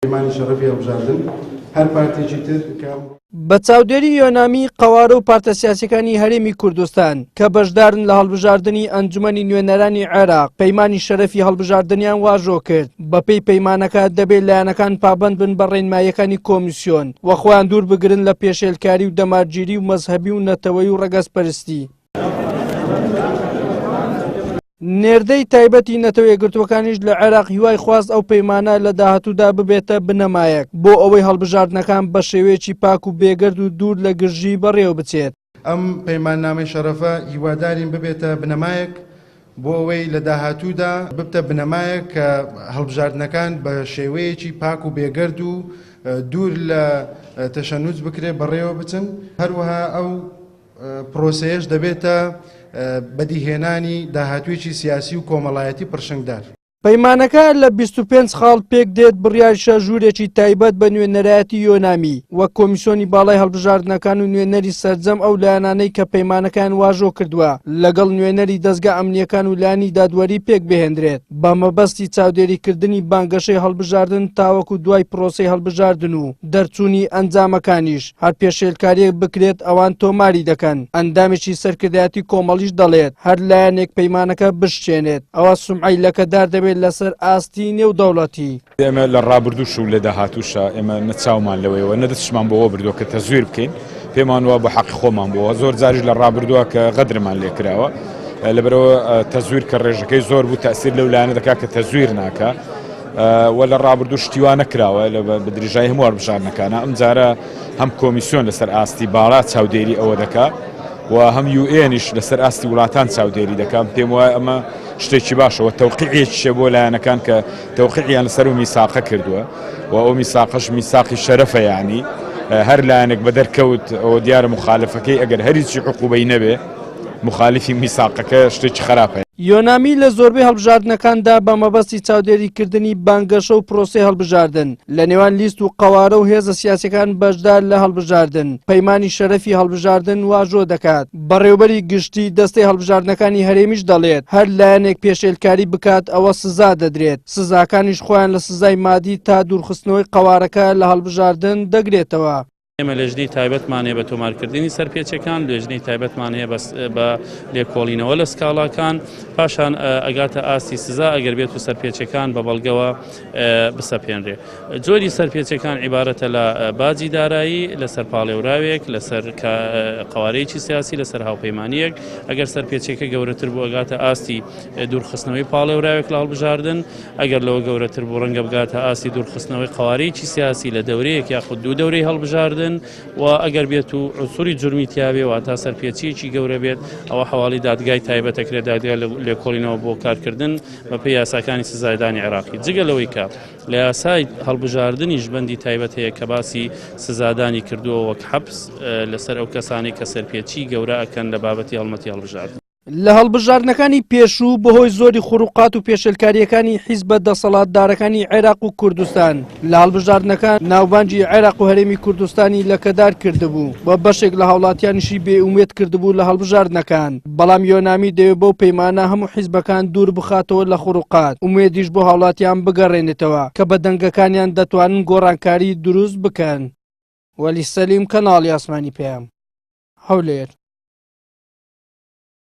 پەیمانی شەڕەفی هەڵبژاردن هەر پارتێکی تر کە ئەمڕۆ. بە چاودێری یۆنامی، قەوارە و پارتە سیاسیەکانی هەرێمی کوردستان کە بەشدارن لە هەڵبژاردنی ئەنجومەنی نوێنەرانی عێراق، پەیمانی شەرەفی هەڵبژاردنیان واژۆ کرد. بەپێی پەیمانەکە دەبێت لایەنەکان پابەند بن بە ڕێنماییەکانی کۆمیسیۆن و خۆیان دوور بگرن لە پێشێلکاری و دەمارگیری و مەزهەبی و نەتەوەیی و ڕەگەزپەرستی. نێردەی تایبەتی نەتەوە یەکگرتووەکانیش لە عێراق هیوای خواست ئەو پەیمانە لە داهاتوودا ببێتە بنەمایەک بۆ ئەوەی هەڵبژاردنەکان بە شێوەیەکی پاک و بێگەرد و دوور لە گرژی بەڕێوە بچێت. ئەم پەیماننامەی شەرەفە هیوادارین ببێتە بنەمایەک بۆ ئەوەی لە داهاتوودا ببتە بنەمایەک کە هەڵبژاردنەکان بە شێوەیەکی پاک و بێگەرد و دوور لە تەشەنوج بکرێت بەڕێوە بچن، هەروەها ئەو پرۆسەیەش دەبێتە بەدیهێنانی داهاتوویەکی سیاسی و کۆمەڵایەتی پرشنگدار. پەیمانەکە لە 25 خاڵ پێکدێت، بڕیاریشە ژوورێکی تایبەت بە نوێنەرایەتی یۆنامی وەک کۆمیسیۆنی باڵای هەڵبژاردنەکان و نوێنەری سەرجەم ئەو لایەنانەی کە پەیمانەکەیان واژۆ کردووە لەگەڵ نوێنەری دەزگا ئەمنییەکان و لایەنی دادوەری پێکبهێندرێت بە مەبەستی چاودێریکردنی بانگەشەی هەڵبژاردن تاوەکو دوای پرۆسەی هەڵبژاردن و دەرچوونی ئەنجامەکانیش. هەر پێشێلکارییەک بکرێت ئەوان تۆماری دەکەن، ئەندامێکی سەرکردایەتی کۆمەڵیش دەڵێت، هەر لایەنێک پەیمانەکە بشکێنێت ئەوا سومعەی لەکەدار دەبێت لەسەر ئاستی نێودەوڵەتی. ئێمە لە ڕابردووش و لە داهاتووشا ئێمە نە چاومان لەوەیەوە نە دەستشمان بۆوە بردووە کە تەزویر بکەین، پێمان وابوو حەقی خۆمان بووە، زۆر جاریش لە ڕابردووە کە غەدرمان لێ کراوە، لەبەرئەوە تەزویر کە ڕێژەکەی زۆر بوو تەئسیر لەو لایەنە دەکات کە تەزویر ناکا. و لە ڕابردوو شتی وا نەکراوە لە بە درێژایی هەموو هەڵبژاردنەکانە ئەم جارە هەم کۆمیسیۆن لەسەر ئاستی باڵا چاودێری ئەوە دەکا و هەم یوئێنیش لەسەر ئاستی وڵاتان چاودێری دەکا پێم وایە ئەمە شتێکی باشەوە تەوقیعێکیشە بۆ لایەنەکان کە تەوقیعیان لەسەر و میساقە کردووە و ئەو میساقەش میساقی شەرەفە یعنی هەر لایەنێک بە دەرکەوت ئەوە دیارە مخالفەکەی ئەگەر هەریچی عقوبەی نەبێ مخالفی میساقەکە شتێکی خراپە. یۆنامی لە زۆربەی هەڵبژاردنەکاندا بە مەبەستی چاودێریکردنی بانگەشە و پرۆسەی هەڵبژاردن لە نێوان لیست و قەوارە و هێزە سیاسیەکان بەشدار لە هەڵبژاردن پەیمانی شەرەفی هەڵبژاردن واژۆ دەکات. بەڕێوبەری گشتی دەستەی هەڵبژاردنەکانی هەرێمیش دەڵێت، هەر لایەنێک پێشێلکاری بکات ئەوە سزا دەدرێت، سزاکانیش خۆیان لە سزای مادی تا دوورخستنەوەی قەوارەکە لە هەڵبژاردن دەگرێتەوە. ئێمە لێژنەی تایبەتمان هەیە بە تۆمارکردنی سەرپێچەکان، لێژنەی تایبەتمان هەیە بە لێکۆڵینەوە لە سکاڵاکان، پاشان ئەگاتە ئاستی سزا ئەگەر بێت و سەرپێچەکان بە بەڵگەوە بسەپێنرێ. جۆری سەرپێچەکان عیبارەتە لە باجی دارایی لەسەر پاڵێوراوێک، لەسەر قەوارەیەکی سیاسی، لەسەر هاوپەیمانیەک. ئەگەر سەرپێچەکە گەورەتر بوو ئەگاتە ئاستی دوورخستنەوەی پاڵێوراوێک لە هەڵبژاردن. ئەگەر لەوە گەورەتر بوو ڕەنگە بگاتە ئاستی دوورخستنەوەی قەوارەیەکی سیاسی لە دەورەیەک یاخود دوو دەورەی هەڵبژاردن و ئەگەر بێت و عوسوری جورمی تیاوێ واتا سەرپێچیەکی گەورە بێت ئەوە حەواڵی دادگای تایبەت دەکرێت دادگای لێکۆڵینەوە بۆ کارکردن بەپێی یاساکانی سزایدانی عێراقی جگە لەوەی کە لە یاسای هەڵبژاردنیش بەندی تایبەت هەیە کە باسی سزادانی کردووە وەک حەبس لەسەر ئەو کەسانەی کە سەرپێچی گەورە ئەکەن لە بابەتی هەڵمەتی هەڵبژاردن. لە هەڵبژاردنەکانی پێشوو بەهۆی زۆری خروقات و پێشێلکارییەکانی حیزبە دەسەڵاتدارەکانی عێراق و کوردستان لە هەڵبژاردنەکان ناوبانگی عێراق و هەرێمی کوردستانی لەکەدار کردبوو و بەشێک لە هاوڵاتیانیشی بێئومێد کردبوو لە هەڵبژاردنەکان بەڵام یۆنامی دەیەوێت بەو پەیمانە هەموو حیزبەکان دوور بخاتەوە لە خروقات ئومێدیش بۆ هاوڵاتیان بگەڕێنێتەوە کە بە دەنگەکانیان دەتوانن گۆڕانکاری دروست بکەن. وەلی سەلیم کەناڵی ئاسمانی پەیام، هەولێر.